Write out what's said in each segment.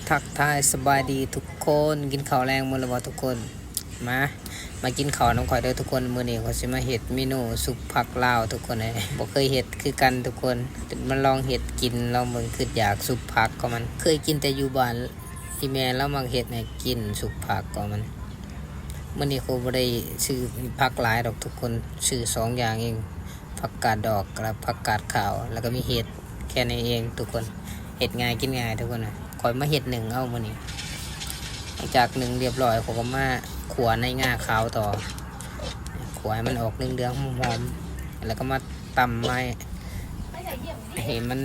ທັກທາຍສະບາຍດີທຸກຄົນ, ກິນເຂົ້າແລງມື້ແລ້ວບໍ່ທຸກຄົນ? ມາ ມາກິນເຂົ້ານຳຂ້ອຍເດີທຸກຄົນ. ມື້ນີ້ຂ້ອຍຊິມາເຮັດເມນູຊຸບຜັກລາວທຸກຄົນເອີຍ. ບໍ່ເຄີຍເຮັດຄືກັນທຸກຄົນ, ມາລອງເຮັດກິນລອງເບິ່ງ. ຄຶດຢາກຊຸບຜັກຂອງມັນ, ເຄີຍກິນແຕ່ຢູ່ບ້ານ, ອີ່ແມ່ລາວມັກເຮັດໃຫ້ກິນຊຸບຜັກຂອງມັນ. ມື້ນີ້ຂ້ອຍບໍ່ໄດ້ຊື້ຜັກຫຼາຍດອກທຸກຄົນ, ຊື້ສອງຢ່າງເອງ. ຜັກກາດດອກ ແລ້ວຜັກກາດຂາວ ແລ້ວກໍມີເຫັດ. ແຄ່ນີ້ເອງທຸກຄົນ, ເຮັດງ່າຍກິນງ່າຍທຸກຄົນ. ຂ້ອຍມາເຮັດໜຶ້ງເອົາມື້ນີ້. ຫຼັງຈາກໜຶ້ງລຽບຮ້ອຍ ຂ້ອຍກໍມາຂົ້ວໃນງາຂາວຕໍ່, ຂົ້ວໃຫ້ມັນອອກເຫຼືອງໆ ຫອມໆ ແລ້ວກໍມາຕຳໃໝ່ໃຫ້ມັນ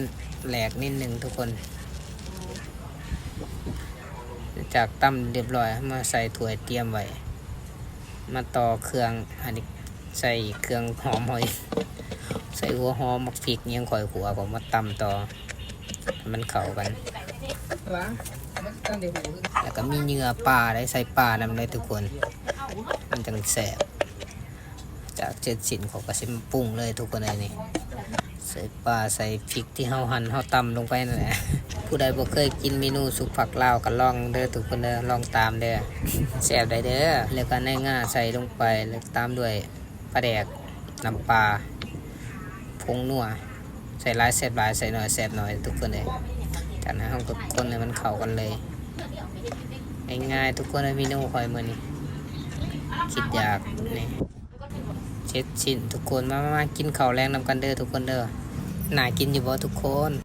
ແຫຼກນິດໜຶ່ງທຸກຄົນ. ຈາກຕຳລຽບຮ້ອຍ ເອົາມາໃສ່ຖ້ວຍຕຽມໄວ້, ມາຕໍ່ເຄື່ອງ, ອັນນີ້ໃສ່ເຄື່ອງຫອມເຮົາອີກ, ໃສ່ຫົວຫອມ ໝາກພິກ ຫຍັງ ຂ້ອຍຂົ້ວ ກໍມາຕຳຕໍ່ໃຫ້ມັນເຂົ້າກັນ. ແລ້ວກໍມີເຫຍື່ອປາໄດ້, ໃສ່ປານຳໄດ້ທຸກຄົນ, ມັນຈັ່ງແຊບ. ຈາກເສັດສິ້ນ ຂ້ອຍກໍຊິມາປຸງເລີຍທຸກຄົນເອີຍນີ້. ໃສ່ປາ ໃສ່ພິກທີ່ເຮົາຫັ່ນເຮົາຕຳລົງໄປນັ້ນແຫຼະ. ຜູ້ໃດບໍ່ເຄີຍກິນເມນູຊຸບຜັກລາວກໍລອງເດີທຸກຄົນເດີ, ລອງຕາມເດີ, ແຊບໄດ໋ເດີ. ແລ້ວກໍໃນງາໃສ່ລົງໄປ, ແລ້ວຕາມດ້ວຍປາແດກ, ນ້ຳປາ, ຜົງນົວ. ໃສ່ຫຼາຍແຊບຫຼາຍ, ໃສ່ໜ້ອຍແຊບໜ້ອຍທຸກຄົນເອີຍ. ຈາກນັ້ນເຮົາກໍຄົນໃຫ້ມັນເຂົ້າກັນເລີຍ. ງ່າຍໆ ທຸກຄົນເອີຍ, ເມນູຂ້ອຍມື້ນີ້. ຄິດຢາກນີ້. ເສັດສິ້ນທຸກຄົນ, ມາ ມາ ມາກິນເຂົ້າແລງນຳກັນເດີທຸກຄົນເດີ. ໜ້າກິນຢູ່ບໍ່ທຸກຄົນ?